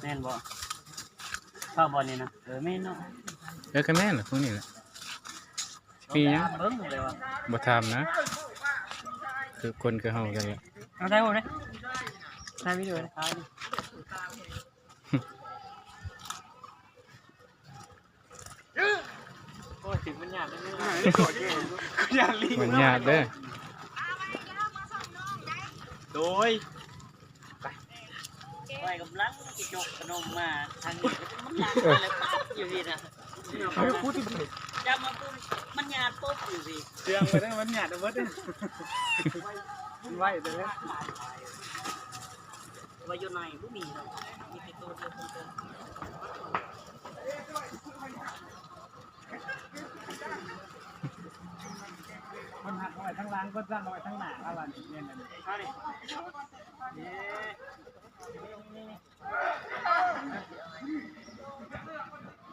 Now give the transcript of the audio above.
ແມ່ນບໍ່? ເຂົ້າບ່ອນນີ້ນະ? ເອີ ແມ່ນເນາະ. ເອີ ກໍແມ່ນລະ ພວກນີ້ລະ. ມີຫຍັງ? ເບິ່ງເລີຍວ່າ ບໍ່ຖາມນະ ຄືຄົນຄືເຮົາກັນລະ. ເອົາ ຖ່າຍຮູບເດ້ ຖ່າຍວິດີໂອເດ້. ໂອ້ຍ ຖືກມັນຍາດເດີ ມັນຍາດເດີ. ໂດຍ ໄປ ຂ້ອຍກຳລັງຊິຈົກຂະໜົມມາທາງນີ້ ມັນລາກມາແລ້ວປັບຢູ່ພີ້ນະ. ຈັບມາປຸບ ມັນຍາດປົບຢູ່ພີ້. ເຊື່ອງໄປເດີ ມັນຍາດເອົາເບິດເດີ. ໄວເດີ ໄວຢູ່ໃນບໍ່ມີດອກ ມີແຕ່ໂຕດຽວຄົນໂຕ. ມັນຫັກເອົາໄວ້ທາງຫຼັງ ເພິ່ນສັ່ງເອົາໄວ້ທາງໜ້າ ລະວ່ານີ້ແມ່ນ.